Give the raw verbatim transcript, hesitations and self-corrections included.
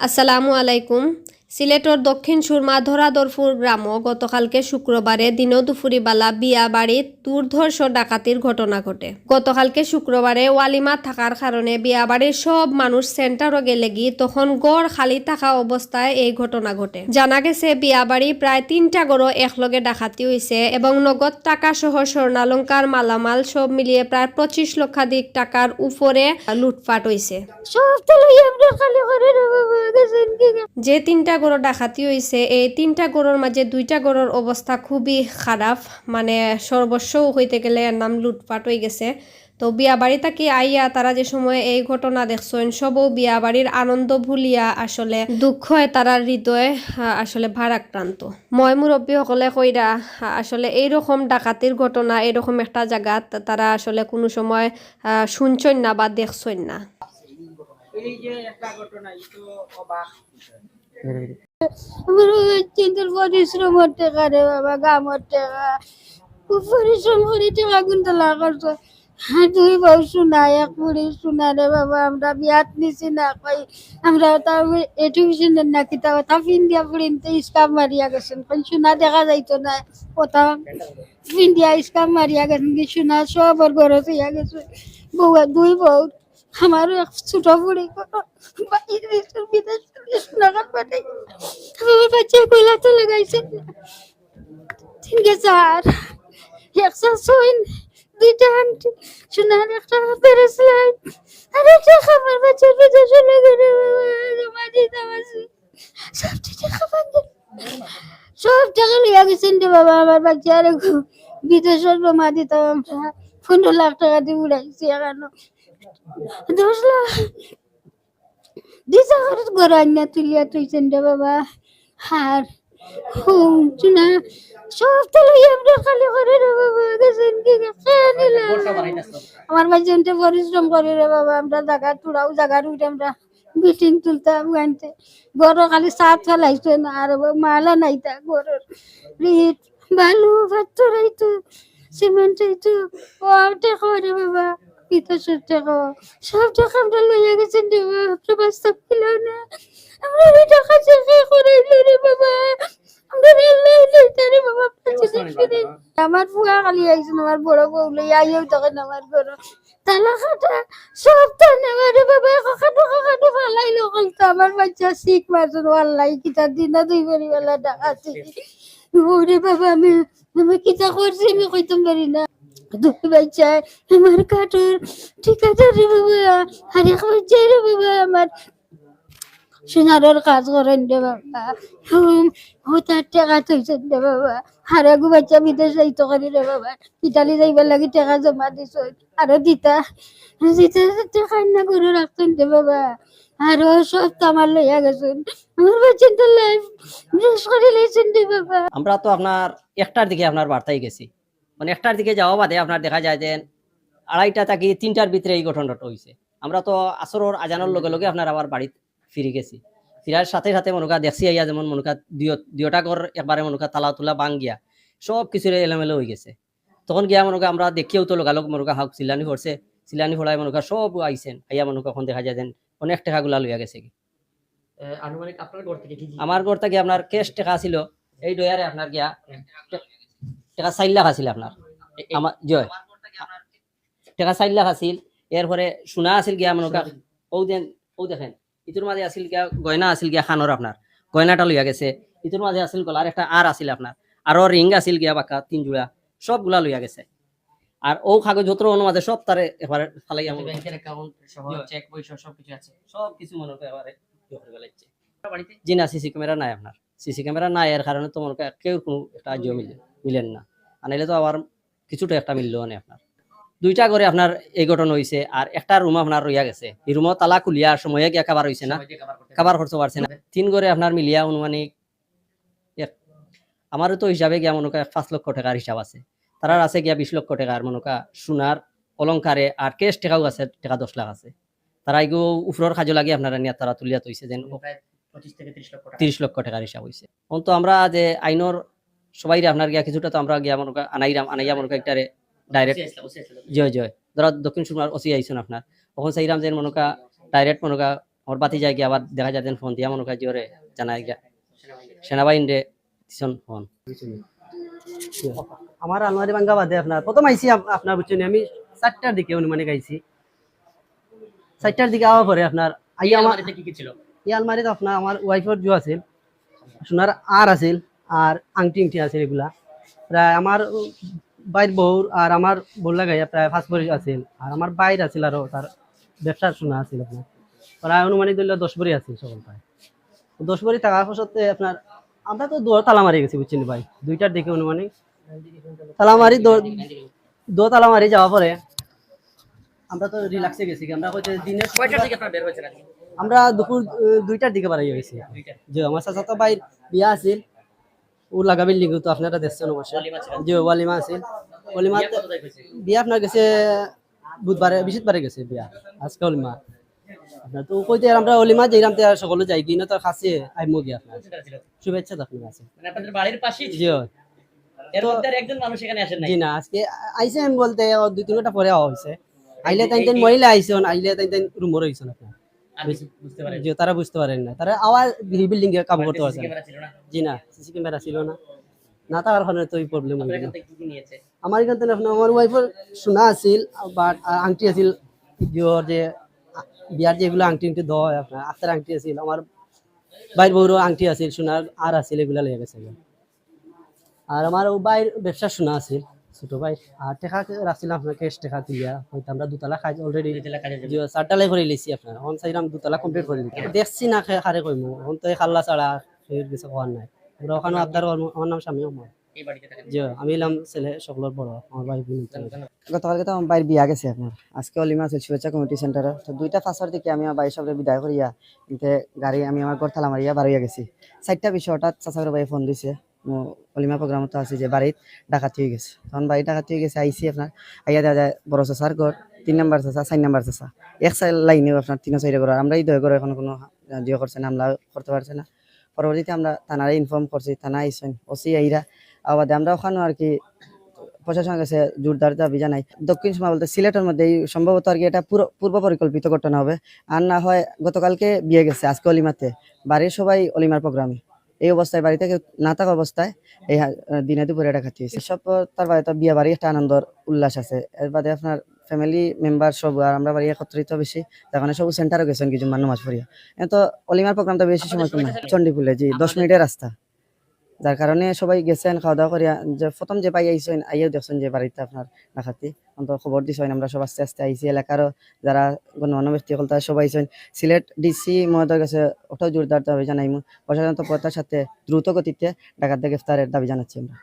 আসসালামু আলাইকুম। সিলেটর দক্ষিণ সুরমা ধরাধরপুর গ্রামো গতকালকে শুক্রবারে দিনো দুপুরিবালা বিয়া বাড়িত দুর্ধর্ষ ডাকাতির ঘটনা ঘটে। গতকালকে শুক্রবারে ওয়ালিমা থাকার কারণে বিয়া বাড়ির সব মানুষ সেন্টারো গেলেগি, তখন ঘর খালি থাকা অবস্থায় এই ঘটনা ঘটে। জানা গেছে, বিয়া বাড়ি প্রায় তিনটা ঘরো একলগে ডাকাতি হইছে এবং নগদ টাকা সহ স্বর্ণালংকার, মালামাল সব মিলিয়ে প্রায় পঁচিশ লক্ষাধিক টাকার উপরে লুটপাট হইছে। সব তো লইয়া আমরা খালি করে রে বাবা, গেছেন কি গা? যে তিনটা ঘরো ডাকাতি হইছে, এই তিনটা ঘরর মাঝে দুইটা ঘরর অবস্থা খুবই খারাপ, মানে সর্বস্ব হইতে গেলে এর নাম লুটপাট হয়ে গেছে। তো বিয়া বাড়ি থাকি আইয়া তারা যে সময় এই ঘটনা দেখছইন, সবও বিয়া বাড়ির আনন্দ ভুলিয়া আসলে দুঃখে তারার হৃদয়, আহ, আসলে ভারাক্রান্ত। ময় মুরব্বী সকলে কইরা, আহ, আসলে এইরকম ডাকাতির ঘটনা এইরকম একটা জাগাত তারা আসলে কোনো সময়, আহ, শুনছইন না বা দেখছইন না। এই যে একটা ঘটনা, ই তো অবাক বিষয়। আমার ওই চিন্তার পরিশ্রমর টেকা রে বাবা, গামর টেকা। খুব পরিশ্রম করি টেকা গুনতলা করছে। হ্যাঁ, দুই বউ সোনা, এক বুড়ি সোনা রে বাবা, আমরা বিয়াত নিছি না, কই আমরা তার education না কিতা, তা ফিন্দিয়া ফুড়িনতে ইস্কাপ মারিয়া গেছেন, কই সোনা দেখা যাইতো না, কথা ফিন্দিয়া ইস্কাপ মারিয়া গেছেন, কি সোনা সব ওর ঘরে থইয়া গেছে। বউ, দুই বউ, আমারও এক ছোট বুড়ি, বাইরে দেশে, বিদেশে সোনা কান পাঠাই, আমার বাচ্চা কইলা তো লাগাইছে। তিন গেছে আর একশো ছয়, দুইটা আংটি, সোনার একটা bracelet, আর একটা খাবার বাচ্চার পিঠা সোনা করে জমা দিতাম আছে। সব টেকা ভাঙে। সব টেকা লইয়া গেছেন রে বাবা, আমার বাচ্চা আর বিদেশে জমা দিতাম আমরা। পনেরো লাখ টেকা দিয়ে উড়াইছি এখানো। দশ লাখ দিশা করে ঘরে আনিয়া তুলিয়া থইছেন রে বাবা। আর হুম, চুনা, সব তো লইয়া আমরা খালি করে রে বাবা, গেছেন কি গেছে? আমার বাচ্চা পরিশ্রম করে রে বাবা, আমরা জাগা তুড়াও জাগার উঠে আমরা বিল্ডিং তুলতাম আনতে। ঘরো খালি ছাদ ফালাইছে না, আর মালা নাইতা ঘরর। ইট, বালু, পাথর আইতো, সিমেন্ট আইতো, ও টেকা রে বাবা, বিদেশর টেকা। সব টেকা আমরা লইয়া গেছেন রে বাবা, আমরা বাস্তব ছিল না। আমরা এই টাকা টেকা করাইল রে বাবা। আমরা আল্লাহ লইতা রে বাবা, আমরা জিনিস ফিরে। আমার ফুয়া খালি আইছেন, আমার বড় বউ লইয়া আইয়াও তখন আমার ঘরো। তালা কাটা, সব তো নেওয়া রে বাবা, কখানো কখানো ফালাইলো কলতা। আমার বাচ্চা শিখ মারছেন, আল্লাহ, কিতা দিন না দুই পরিবার ডাকাতি। ওরে বাবা, আমি, আমি কিতা করছি, আমি কইতাম পারি না। দুই বাচ্চা, আমার কাঠর ঠিকাদার রে বাবা, আর এক বাচ্চা রে বাবা, আমার সোনারর কাজ করেন রে বাবা। হুম, হুতার টেকা থইছেন রে বাবা। আর এগু বাচ্চা বিদেশ যাইতো করি রে বাবা। ইটালি যাইবার লাগি টেকা জমা দিছইন। আরো দিতা। দিতা টেকা না করে রাখছেন রে বাবা। আরো সব তো আমার লইয়া গেছেন। আমার বাচ্চার তো life শেষ করে লইছেন রে বাবা। আমরা তো আপনার একটার দিকে আপনার বার্তায় গেছি। মানে একটার দিকে যাওয়া বাদে আপনার দেখা যায় যে আড়াইটা থাকি তিনটার ভিতরে এই ঘটনাটা হইছে। আমরা তো আসরর আজানর লগে লগে আপনার আবার বাড়িত ফিরি গেছি। ফিরার সাথে সাথে মনে কর দেখছি আইয়া যেমন মনে কর দুইও-, দুইওটা ঘর একবারে মনে কর তালা তুলা ভাঙ্গিয়া সব কিছু এলোমেলো হয়ে গেছে। তখন গিয়া মনে কর আমরা দেখিয়াও তো লগালগ মনে কর হাউক চিল্লানি পড়ছে, চিল্লানি পড়ায় মনে কর সব আইছেন, আইয়া মনে কর এখন দেখা যায় যেন অনেক টেকাগুলা লইয়া গেছে কি। এ, আনুমানিক আপনার ঘর থেকে কি কি আমার ঘর থাকি আপনার cash টেকা ছিল, এই ডয়ারে আপনার গিয়া টেকা চার লাখ আছিল আপনার। এ, এ, আমার, জি। টেকা চার লাখ আছিল, এরপরে সোনা আছিল গিয়া মনে কর, সোনা। ও দেন, ও দেখেন, ইটোর মাঝে আছিল গিয়া গয়না আছিল গিয়া কানর আপনার, গয়নাটা লইয়া গেছে। ইটোর মাঝে আছিল গলার একটা আর আছিল আপনার, আরো ring আছিল গিয়া বাক্কা তিন জোড়া, সবগুলা লইয়া গেছে। আর ও কাগজপত্র অনুমাজে সব তারে একবারে ফালাই আমার ব্যাংকের account সহ জি। Check বই সহ সবকিছু আছে। সব কিছু মনে হয় একবারে ইয়ে করে ফেলাইছে। বাড়িতে? জি না, CC camera নাই আপনার। CC camera নাই, এর কারণে তো মনে হয় কেউ কোনো একটা ইয়ে মিলে, মিলেন না। আর নাইলে তো আবার কিছুটা একটা মিললো মানে আপনার। দুইটা ঘরে আপনার এই ঘটনা হইছে, আর একটা room আপনার রইয়া গেছে। এই roomও তালা খুলিয়া সময়ে গিয়া কাবার হইছে না, সময় দিয়ে cover করতে কাবার করতে পারছে না। তিন ঘরে আপনার মিলিয়া আনুমানিক এক, আমারও তো হিসাবে গিয়া মনে কর পাঁচ লক্ষ টাকার হিসাব আছে, তারার আছে গিয়া বিশ লক্ষ টাকার মনে কর সোনার অলংকারে, আর cash টাকাও আছে, টাকা দশ লাখ আছে। তারা এগু উপরর কাজও লাগে আপনারা নিয়া তারা তুলিয়া থইছে যেন প্রায় পঁচিশ থেকে তিরিশ লক্ষ টাকা। তিরিশ লক্ষ টাকার হিসাব হইছে। এখন তো আমরা যে আইনর সবাইরে আপনার গিয়া কিছুটা তো আমরা গিয়া মনে কর আনাইরাম, আনাইয়া মনে কর একটারে direct ওসি আসলো, ওসি আসলো। জয় জয়। ধরো দক্ষিণ সুরমার ওসি আইছন আপনার, এখন চাইরাম যে মনে কর direct মনে কর আমার বাতি যায় কি আবার দেখা যায় দেন ফোন দিয়া মনে কয় যে ওরে জানাই গিয়া সেনাবাহিনীরে দিছন ফোন। আমার আলমারি ভাঙ্গা বাদে আপনার প্রথম আইছি আপ-, আপনার বুঝছেন আমি চারটার দিকে অনুমানিক আইছি। চারটার দিকে আওয়ার পরে আপনার আইয়া আমার আলমারিতে কি কি ছিল? এই আলমারিত আপনার আমার ওয়াইফর জু আছিল, সোনার আর আছিল, আর আংটি ইংটি আছিল এগুলা। প্রায় আমার বাইর বউর আর আমার বউর লাগাইয়া প্রায় পাঁচ ভরি আছিল, আর আমার বাইর আছিল আরো তার ব্যবসার সোনা আছিল আপনার। প্রায় অনুমানিক ধরলে দশ ভরি আছিল সকল প্রায়। দশ ভরি থাকার সত্ত্বে আপনার আমরা তো দুয়ার তালা মারি গেছি বুঝছেন ভাই, দুইটার দিকে অনুমানিক তালা মারি দ-, দুয়ার তালা মারি যাওয়ার পরে আমরা তো রিল্যাক্সে গেছি, আমরা হচ্ছে দিনের কয়টার দিকে আপনারা বের হয়েছেন আজকে? আমরা দুপুর আহ, দুইটার দিকে বাড়াই গেছি। দুইটা। যে আমার চাচাতো ভাইর বিয়া আছিল, ও লাগা বিল্ডিং তো আপনারা দেখছেন অবশ্যই। ওয়ালিমা ছিল। যে ওয়ালিমা আছিল, ওয়ালিমা বিয়া তো কত তারিখ হয়েছে? বিয়া আপনার গেছে বুধবারে, বৃহস্পতিবারে গেছে বিয়া, আজকে ওয়ালিমা। আপনার তো কইতে আর আমরা ওয়ালিমা যাইরাম তে আর সকলে যাই কিনা তার কাছে আইমু গিয়া আপনার কোন সেন্টারে ছিল? শুভেচ্ছা তো আপনার আছে। মানে আপনাদের বাড়ির পাশেই ছিল? জি হয়। এর মধ্যে আর একজন মানুষ এখানে আসেন নাই? জি না, আজকে আইসে আমি বলতে ও দুই তিন ঘন্টা পরে আওয়া হয়েছে। আইলে তাই তাই এই মহিলা আইসন, আইলে তাই তাই রুমও রইছেন আপনার। আর কিছু বুঝতে পারেন? জি, তারা বুঝতে পারেন না, তারা আওয়ার বিল্ডিং এ কাম আর করতে পারছে সিসি না। ক্যামেরা ছিল না? জি না, সিসি ক্যামেরা ছিল না, না থাকার কারণে তো এই প্রবলেম আপনার হইল। এখান থেকে কি কি নিয়েছে? আমার এখান থেকে আপনার আমার ওয়াইফের সোনা আছিল, বাট আংটি আছিল, যে ওর যে আ, বিয়ার যেগুলো আংটি আংটি দেওয়া হয় আপনার, আত্মার আংটি আছিল, আমার ভাইর বউরও আংটি আছিল, সোনার আর আছিল, এগুলা লইয়া গেছে। আর আমার ও ভাইর ব্যবসা সোনা আছিল, ছোট ভাই, আর টেকা রাখছিলাম আপনার ক্যাশ টেকা তুলিয়া, হয়তো আমরা দুতলা কাজ অলরেডি দুতলা কাজে যাবে। জি, চারতলাই করে লিছি আপনার, এখন চাইলাম দুতলা কমপ্লিট করে লিছি। দেখছি না খে-, কারে কইমু, এখন তো এই খাল্লা ছাড়া কেউর কিছু করার নাই। আমরা ওখানে এই আবদার করবো, আমার নাম শামীম আহমদ। এই বাড়িতে থাকেন? জি, আমি এলাম ছেলে সকলের বড়, আমার ভাই বোন। ধন্যবাদ। গতকালকে তো আমার ভাইর বিয়া গেছে আপনার, আজকে অলিমা আছে শুভেচ্ছা কমিটি সেন্টারে। তো দুইটা পাঁচের দিকে আমি আমার ভাই সবরে বিদায় করিয়া, এতে গাড়ি আমি আমার ঘর তালা মারিয়া বারইয়া গেছি। চারটা বিশে হঠাৎ চাচা করে ভাই ফোন দিছে, "মো-, অলিমা প্রোগ্রাম তো আছে যে বাড়িত ডাকাতি হয়ে গেছে।" তখন বাড়িত ডাকাতি হয়ে গেছে, আইছি আপনার, আইয়া দেখা যায় বড় চাচার ঘর, তিন নাম্বার চাচা, চার নাম্বার চাচা, এক সাইড লাইনে আপনার তিন সাইডে ঘর। আর আমরা এই দুই ঘরে এখন কোনো, আহ, ইয়ে করছে না, হামলা করতে পারছে না। পরবর্তীতে আমরা থানারে ইনফর্ম করছি, থানা আইসেন, ওসি আইরা, আবার আমরা ওখানে আর কি প্রশাসনের কাছে জোরদার দাবি জানাই। দক্ষিণ সীমা বলতে সিলেটের মধ্যে এই সম্ভবত আর কি এটা পুরো পূর্ব পরিকল্পিত ঘটনা হবে, আর না হয় গতকালকে বিয়ে গেছে, আজকে অলিমাতে, বাড়ির সবাই অলিমার প্রোগ্রামে। এই অবস্থায় বাড়িতে কেউ না থাকা অবস্থায় এই হা-, দিনে দুপুরে ডাকাতি হয়েছে। সব তার বাড়িতে বিয়ে বাড়ি একটা আনন্দর উল্লাস আছে, এর বাদে আপনার ফ্যামিলি মেম্বার সব আর আমরা বাড়ি একত্রিত বেশি, যার কারণে সব সেন্টারও গেছেন কি জুম্মার নামাজ পড়িয়া। এ তো অলিমার প্রোগ্রামটা বেশি সময় কম না, চণ্ডীপুলে, জি, দশ মিনিটের রাস্তা। যার কারণে সবাই গেছেন খাওয়া দাওয়া করিয়া, যে প্রথম যে পাই আইসেন, আইয়াও দেখছেন যে বাড়িতে আপনার ডাকাতি। অন্ত খবর দিছেন, আমরা সব আস্তে আস্তে আইছি। এলাকারও যারা গণ্যমান্য ব্যক্তি সকল তারা সবাই আইসেন। সিলেট ডিসি মহোদয়ের কাছে ওটাও জোরদার দাবি জানাইমু, প্রশাসন তৎপরতার সাথে দ্রুত গতিতে ডাকাতদের গ্রেফতারের দাবি জানাচ্ছি আমরা।